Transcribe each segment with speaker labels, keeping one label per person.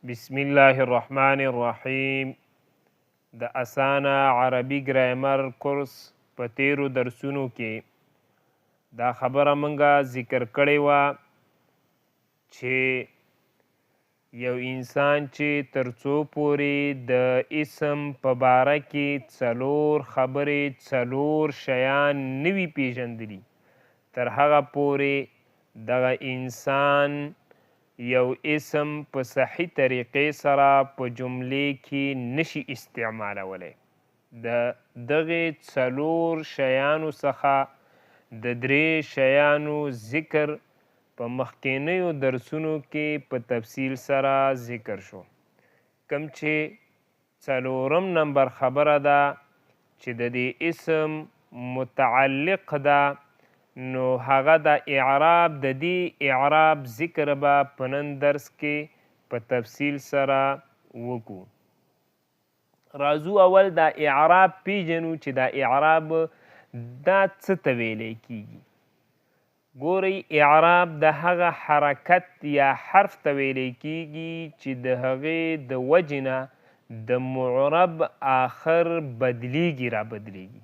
Speaker 1: بسم الله الرحمن الرحیم. د اسانه عربي ګرامر کورس په تیرو درسونو کې دا خبره مونږه ذکر کړې وه چې یو انسان چې تر څو پورې د اسم په باره کې څلور خبرې، څلور شیان نه وي پیژندلي، تر هغه پورې دغه انسان یو اسم په صحیح طریقې سره په جملې کې نشي استعمالولی. د دغې څلور شیانو څخه د درې شیانو ذکر په مخکینیو درسونو کې په تفصیل سره ذکر شو. کوم چې څلورم نمبر خبره ده چې د دې اسم متعلق ده، نو هغه د اعراب، د دې اعراب ذکر به په نن درس کې په تفصیل سره وکړو. راځو اول دا اعراب پیژنو چې دا اعراب دا څه ته ویلی کیږي. ګورئ، اعراب د هغه حرکت یا حرف ته ویلی کیږي چې د هغې د وجې نه د معرب آخر بدلیږي، را بدلیږي.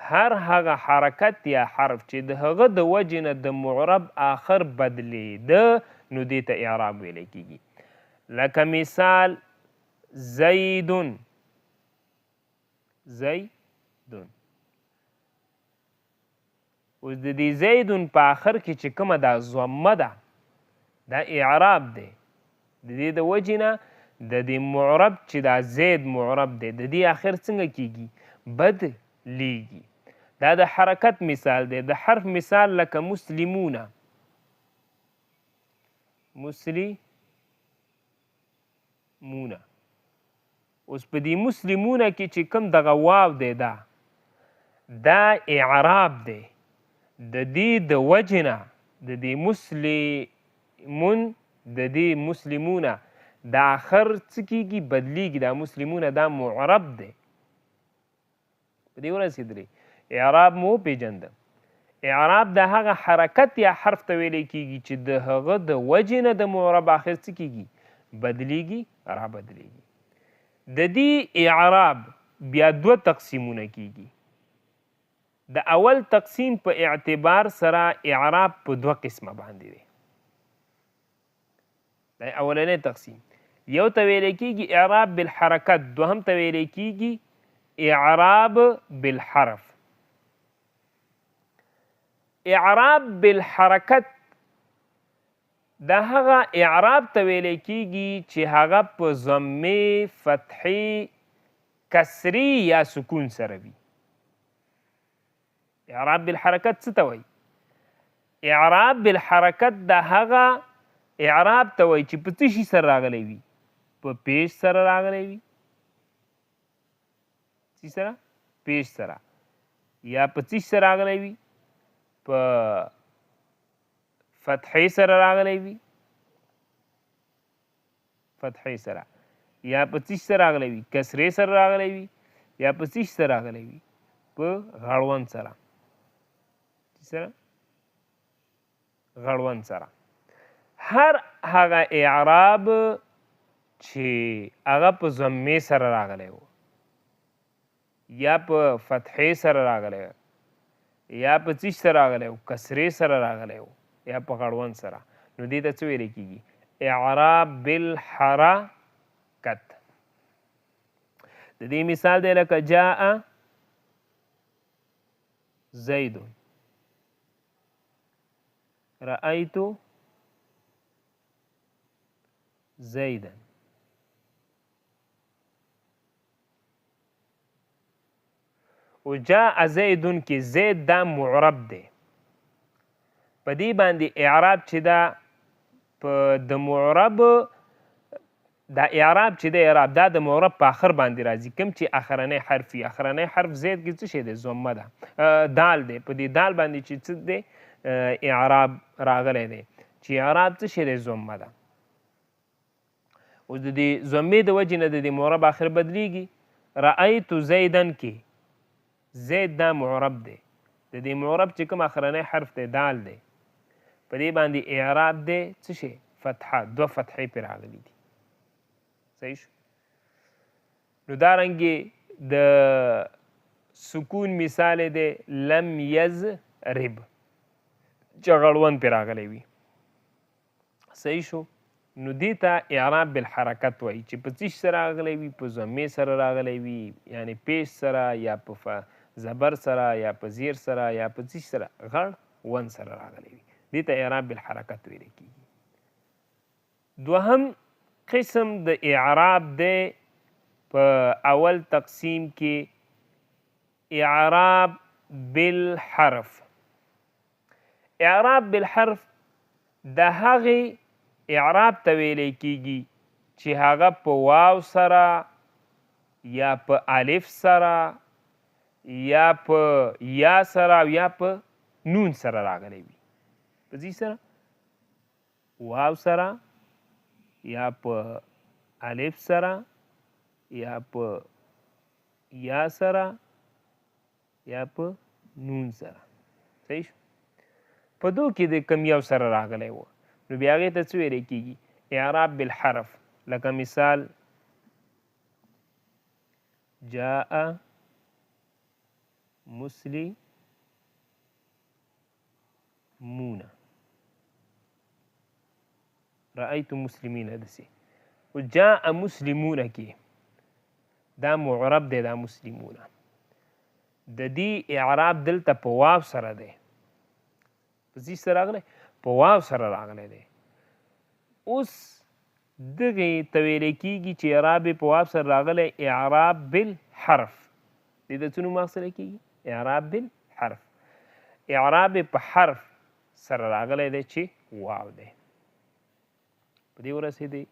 Speaker 1: هر هغه حرکت یا حرف چې د هغه د وجې نه د معرب آخر بدلیده، نو دې ته اعراب ویلی کیږي. لکه مثال زیدون، زیدون. اوس د دې زیدون په آخر کې چې کومه دا ضمه ده، دا اعراب دی. د دې د وجې نه د دې معرب چې دا زید معرب دی، د دې آخر څنګه کیږي؟ بدلیږي. دا د حرکت مثال دی. د حرف مثال لکه مسلمونه، مسلمونه. اوس په دې مسلمونه کې چې کوم دغه واو دی، دا اعراب دی. د دې د وجې نه د دې مسلمون، د دې مسلمونه د آخر څه کیږي؟ بدلیږي. دا مسلمونه دا معرب دی. په دې ورسېدلې؟ اعراب مو وپېژنده. اعراب د هغه حرکت یا حرف ته ویلی کیږي چې د هغه د وجې نه د معرب آخر څه کیږي؟ بدلیږي، را بدلیږي. د دې اعراب بیا دوه تقسیمونه کیږي. د اول تقسیم په اعتبار سره اعراب په دوه قسمه باندې دی. د اولنی تقسیم یو ته ویلی کیږي اعراب بالحرکت، دوهم ته ویلی کیږي اعراب بالحرف. اعراب بالحرکت د هغه اعراب ته ویلی کیږي چې هغه په ضمې، فتحې، کسرې یا سکون سره وي. اعراب بالحرکت څه ته وایي؟ اعراب بالحرکت د هغه اعراب ته وایي چې په څه شي سره راغلی وي؟ په پیش سره راغلی وي. څه سره؟ پیش سره. یا په څه سره راغلی وي؟ په فتحې سره راغلی وي، فتحې سره. یا په څه سره راغلی وي؟ کسرې سره راغلی وي. یا په څه سره راغلی وي؟ په غړوند سره. څه سره؟ غړوند سره. هر هغه اعراب چې هغه په ضمې سره راغلی و، یا په فتحې سره راغلی و، یا په څه سره راغلی و؟ کسرې سره راغلی و، یا په غړوند سره، نو دې ته څه ویلی کیږي؟ اعراب بالحرکت. د دې مثال دی لکه جاء زید، رأیت زیدا. او جاء زید کې زید دا معرب دی. په دې باندې اعراب چې دا په د معرب دا اعراب چې د اعراب دا د معرب په آخر باندې راځي، کوم چې اخرنی حرف وي. اخرنی حرف زید کې څه شی دی؟ ضمه ده، دال دی. په دې دال باندې چې څه دی؟ اعراب راغلی دی. چې اعراب څه شی دی؟ ضمه ده. اوس د دې ضمې د وجې نه د دې معرب آخر بدلیږي. رأیت زیدا کې زید دا معرب دی. د دې معرب چې کوم اخرنی حرف دی دال دی. په دې باندې اعراب دی څه شی؟ فتحه، دوه فتحې پرې راغلي دي. صحیح شو. نو دارنګې د سکون مثال دی لم یضرب چې غړوند پرې راغلی وي. صحیح شو. نو دې ته اعراب بالحرکت وایي چې په څه سره راغلی وي، په ضمې سره راغلی وي، یعنی پیش سره یا په زبر سره یا په زیر سره یا په څه سره، غړ ون سره راغلی وي. دې ته اعراب بالحرکت ویل کېږي. دوهم قسم د اعراب دی په اول تقسیم کې اعراب بالحرف. اعراب بالحرف د هغې اعراب ته ویلی کیږي چې هغه په واو سره یا په الف سره یا په یا سره او یا په نون سره راغلی وي. په ځي سره، واو سره یا په الف سره یا په یا سره یا په نون سره. صحیح شو. په دو کې د کم یو سره راغلی و نو بیا هغې ته څه ویلی کېږي؟ اعراب بالحرف. لکه مثال جاء مسلمون، رأیت مسلمین داسې. جاء مسلمون کې دا معرب دی، دا مسلمون د دې اعراب دلته په واو سره دی. په ځي سره راغلی؟ په واو سره راغلی دی. اوس دغې ته ویلی کېږي چې اعراب یې په واو سره راغلی اعراب بالحرف. دې ته څه نوم اخیستلی کېږي؟ اعراب بالحرف. اعراب یې په حرف سره راغلی دی چې واو دی. په دې ورسېدی.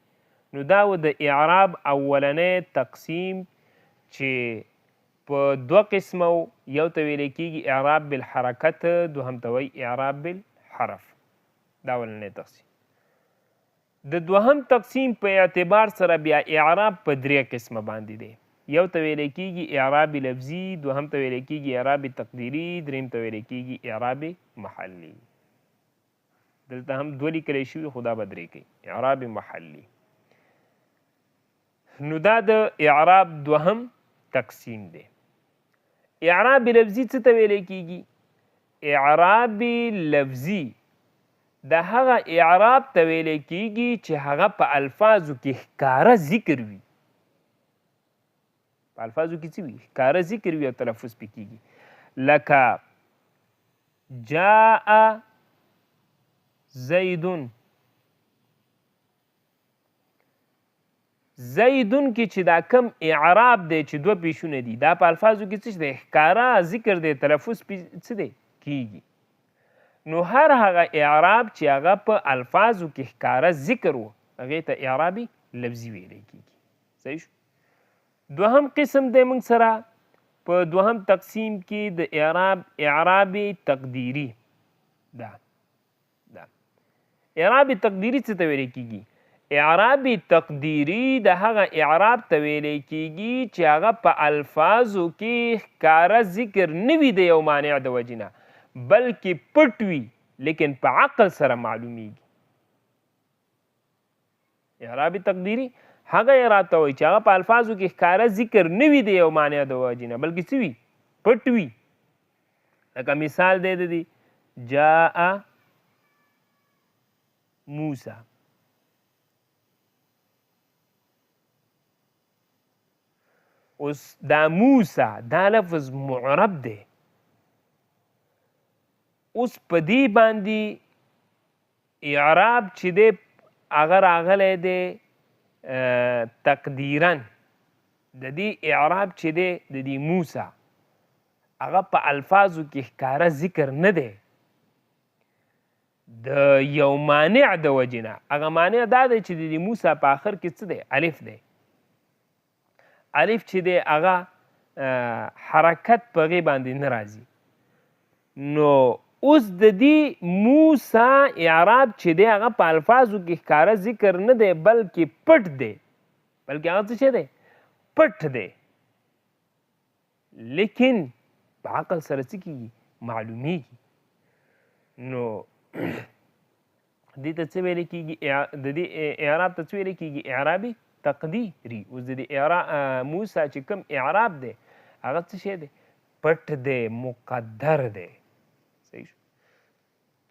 Speaker 1: نو دا و د اعراب اولنی تقسیم چې په دوه قسمه و، یو ته ویلی کېږي اعراب بالحرکت، دوهم ته وایي اعراب بالحرف. دا اولنی تقسیم. د دوهم تقسیم په اعتبار سره بیا اعراب په درې قسمه باندې دی. یو ته ویلی کېږي اعراب لفظي، دوهم ته ویلی کېږي اعراب تقدیري، دریم ته ویلی کېږي اعراب محلي. دلته هم دوه لیکلی شوي خو دا به درې کوي، اعراب محلي. نو دا د اعراب دوهم تقسیم دی. اعراب لفظي څه ته ویلی کېږي؟ اعراب لفظي د هغه اعراب ته ویلی کېږي چې هغه په الفاظو کې ښکاره ذکر وي. په الفاظو کې څه وي؟ ښکاره ذکر وي او تلفظ پې کېږي. لکه جاء زید. زیدون کې چې دا کم اعراب دی چې دوه پیشونه دي، دا په الفاظو کې څه دی؟ ښکاره ذکر دی، تلفظ پې څه دی؟ کېږي. نو هر هغه اعراب چې هغه په الفاظو کې ښکاره ذکر و هغې ته اعراب لفظي ویلی کېږي. صحیح شو. دوهم قسم دی موږ سره په دوهم تقسیم کې د اعراب اعراب تقدیري. دا دا اعراب تقدیري څه ته ویل کېږي؟ اعراب تقدیري د هغه اعراب ته ویل کېږي چې هغه په الفاظو کې ښکاره ذکر نه وي د یو مانع د وجې نه، بلکې پټ وي لیکن په عقل سره معلومیږي. اعراب تقدیري هغه اعراب ته وایي چې هغه په الفاظو کې ښکاره ذکر نه وي د یو مانع د وجې نه، بلکې څه وي؟ پټ وي. لکه مثال دی د دې جاء موسی. اوس دا موسی دا لفظ معرب دی. اوس په دې باندې اعراب چې دی هغه راغلی دی تقدیراً. د دې اعراب چې دی د دې موسی هغه په الفاظو کې ښکاره ذکر نه دی د یو مانع د وجې نه. هغه مانع دا دی چې د دې موسی په آخر کې څه دی؟ الف دی. الف چې دی هغه حرکت په هغې باندې نه راځي. نو اوس د دې موسی اعراب چې دی هغه په الفاظو کې ښکاره ذکر نه دی بلکې پټ دی، بلکې هغه څه شی دی؟ پټ دی، لیکن په عقل سره څه کېږي؟ معلومیږي. نو دې ته څه ویل کېږي؟ د دې اعراب ته څه ویل کېږي؟ اعراب تقدیري. اوس د دې موسی چې کوم اعراب دی هغه څه شی دی؟ پټ دی، مقدر دی. صحیح شو.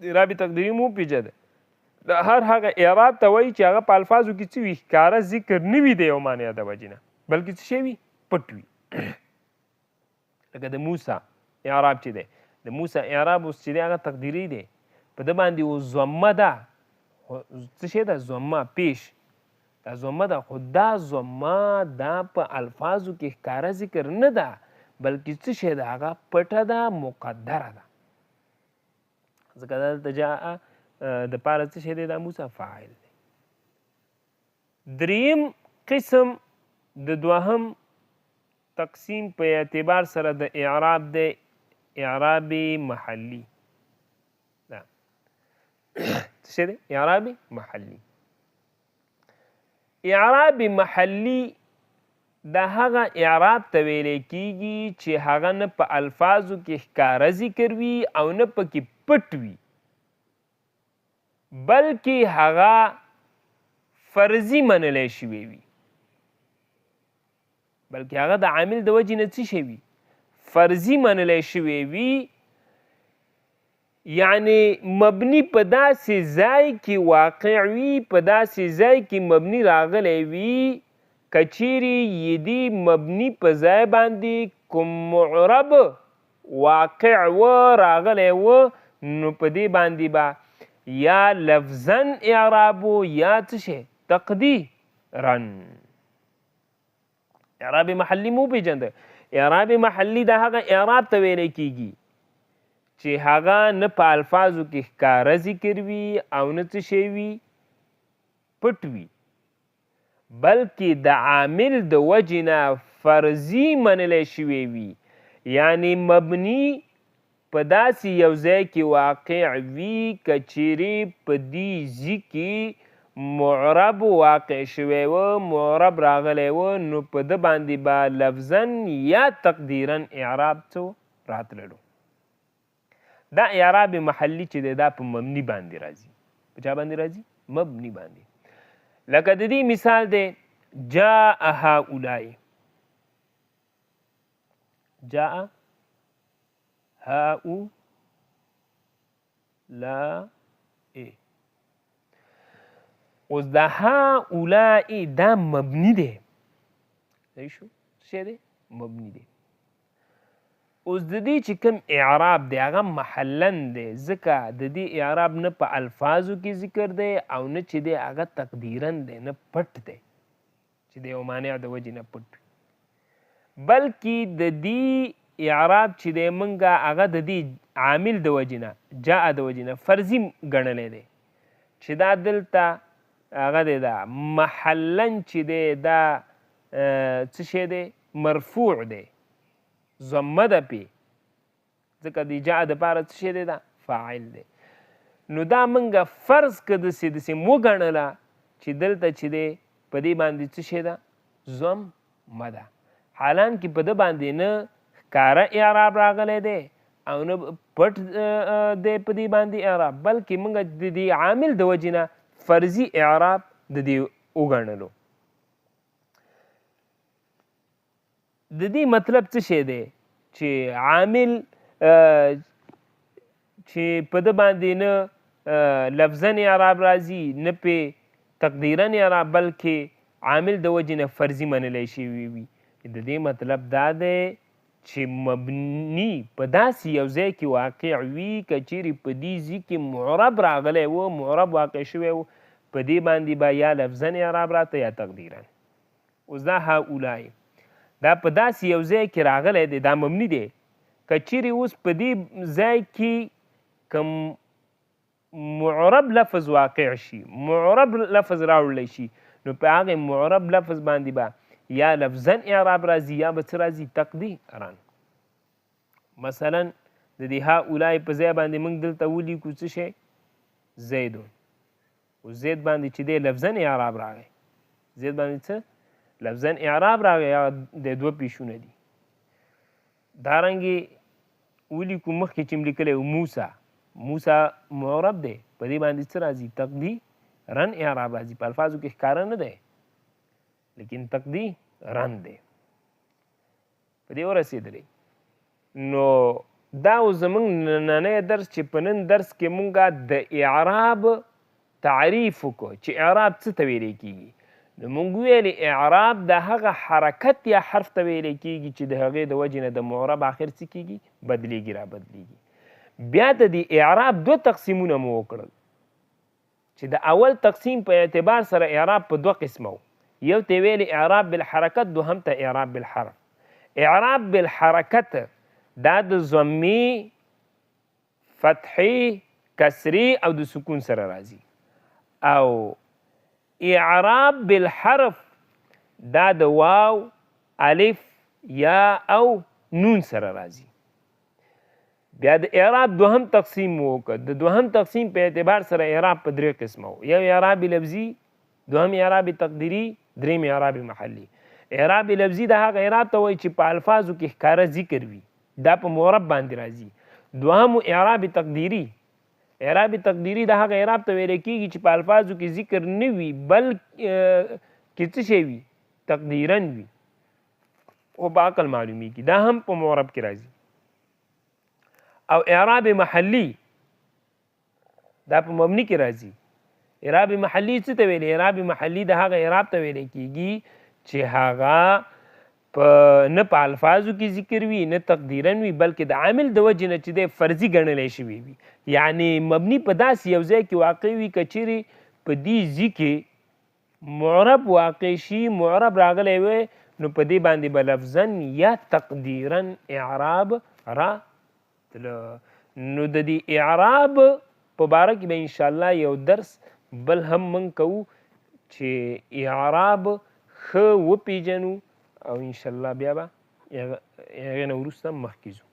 Speaker 1: اعراب تقدیري مو پیژنده، د هر هغه اعراب ته وایي چې هغه په الفاظو کې څه وي؟ ښکاره ذکر نه وي د یو معنی د وجې نه، بلکې څه شی وي؟ پټ وي. لکه د موسی اعراب چې دی، د موسی اعراب اوس چې دی هغه تقدیري دی، په ده باندې اوس ضمه ده، څه شی ده؟ ضمه پیش، دا ضمه ده، خو دا ضمه دا په الفاظو کې ښکاره ذکر نه ده، بلکې څه شی ده؟ هغه پټه ده، مقدره ده. ځکه دلته جاء د پاره څه شی دی؟ دا موسی فاعل دی. دریم قسم د دوهم تقسیم په اعتبار سره د اعراب دی، اعراب محلی. دا څه شی دی؟ اعراب محلی. اعراب محلی دا هغه اعراب ته ویلی کیږي چې هغه نه په الفاظو کې ښکاره ذکر وي او نه پکې پټ وي، بلکې هغه فرضي منلی شوی وي، بلکې هغه د عامل د وجې نه څه شی وي؟ فرضي منلی شوی وي، یعنی مبني په داسې ځای کې واقع وي، په داسې ځای کې مبني راغلی وي، که چیرې یې دې مبني په ځای باندې کوم معرب واقع و راغلی و، نو په دې باندې به یا لفظا اعراب و یا څه شی؟ تقدیرا. اعراب محلی مو پیژنده. اعراب محلی د هغه اعراب ته ویلی کیږي چې هغه نه په الفاظو کې ښکاره ذکر وي او نه څه شی وي؟ پټ وي، بلکې د عامل د وجې نه فرضي منلی شوی وي، یعنی مبني په داسې یو ځای کې واقع وي که چیرې په دې ځي کې معرب واقع شوی و، معرب راغلی و، نو په ده باندې به لفظا یا تقدیرا اعراب څه راتللو. دا اعراب محلی چې دی دا په مبني باندې راځي. په چا باندې راځي؟ مبني باندې. لکه د دې مثال دی جاء هؤلاء، جاء هؤلاء. اوس دا هؤلاء دا مبني دی، صحیح شو؟ څه دی؟ مبني دی. اوس د دې چې کوم اعراب دی هغه محلن دی، ځکه د دې اعراب نه په الفاظو کې ذکر دی او نه چې دی هغه تقدیرا دی، نه پټ دی چې د یو مانع د وجې نه پټ وي، بلکې د دې اعراب چې دی مونږه هغه د دې عامل د وجې نه، جاء د وجې نه فرضي ګڼلی دی، چې دا دلته هغه دی دا محلن چې دی دا څه شی دی؟ مرفوع دی، ضمه ده پې، ځکه د جاء دپاره څه شی دی؟ دا فاعل دی. نو دا مونږه فرض که داسې داسې مو وګڼله چې دلته چې دی په دې باندې څه شی ده؟ ضمه ده، حالان کې په ده باندې نه ښکاره اعراب راغلی دی او نه پټ دی په دې باندې اعراب، بلکې مونږ د دې عامل د وجې نه فرضي اعراب د دې وګڼلو. د دې مطلب څه شی دی؟ چې عامل چې په ده باندې نه لفظاً اعراب راځي نه پې تقدیراً اعراب، بلکې عامل د وجې نه فرضي منلی شوی وي. د دې مطلب دا دی چې مبني په داسې یو ځای کې واقع وي که چیرې په دې ځای کې معرب راغلی و، معرب واقع شوی و، په دې باندې به یا لفظاً اعراب راته یا تقدیراً. اوس دا هؤلاء دا په داسې یو ځای کې راغلی دی، دا مبني دی، که چیرې اوس په دې ځای کې کوم معرب لفظ واقع شي، معرب لفظ راوړلی شي، نو په هغې معرب لفظ باندې به یا لفظاً اعراب راځي یا به څه راځي؟ تقدیراً. مثلا د دې هؤلاء په ځای باندې موږ دلته ولیکو څه شی؟ زیدون. او زید باندې چې دی لفظاً اعراب راغی، زید باندې څه؟ لفظاً اعراب راغی، هغه د دوه پیشونه دي. دارنګې ولیکو مخکې چې م لیکلی و موسی، موسی معرب دی، په دې باندې څه راځي؟ تقدیراً اعراب راځي، په الفاظو کې ښکاره نه دی. لیکن تقدیرا دی. په دې ورسېدلې. نو دا اوس زمونږ نننی درس چې په نن درس کې مونږ د اعراب تعریف وکړو چې اعراب څه ته ویلی کیږي. نو مونږ ویلې اعراب د هغه حرکت یا حرف ته ویلی کیږي چې د هغې د وجې نه د معرب آخر څه کیږي؟ بدلیږي را بدلیږي. بیا د دې اعراب دوه تقسیمونه مو وکړل چې د اول تقسیم په اعتبار سره اعراب په دوه قسمه و، یو ته ویلې اعراب بالحرکت، دوهم ته اعراب بالحرف. اعراب بالحرکت دا د ضمې، فتحې، کسرې او د سکون سره راځي، او اعراب بالحرف دا د واو، الف، یا او نون سره راځي. بیا د اعراب دوهم تقسیم مو وکړ. د دوهم تقسیم په اعتبار سره اعراب په درې قسمه و، یو اعراب لفظي، دوهم اعراب تقدیري، دریم اعراب محلي. اعراب لفظي د هغه اعراب ته وایي چې په الفاظو کې ښکاره ذکر وي، دا په معرب باندې راځي. دوهم اعراب تقدیري، اعراب تقدیري د هغه اعراب ته ویل کېږي چې په الفاظو کې ذکر نه وي بلکې څه شی وي، تقدیراً وي او په عقل معلومیږي، دا هم په معرب کې راځي. او اعراب محلی دا په مبني کې راځي. اعراب محلی څه ته ویل؟ اعراب محلی د هغه اعراب ته ویل کېږي چې هغه په نه په الفاظو کې ذکر وي نه تقدیراً وي، بلکې د عامل د وجې نه چې دی فرضي ګڼلی شوی وي، یعنی مبني په داسې یو ځای کې واقع وي که چیرې په دې ځي کې معرب واقع شي، معرب راغلی وي، نو په دې باندې به لفظاً یا تقدیراً اعراب را تله. نو د دې اعراب په باره کې به انشاءالله یو درس بل هم موږ کوو چې اعراب ښه وپېژنو، او انشاءالله بیا به هغې نه وروسته مخکې ځو.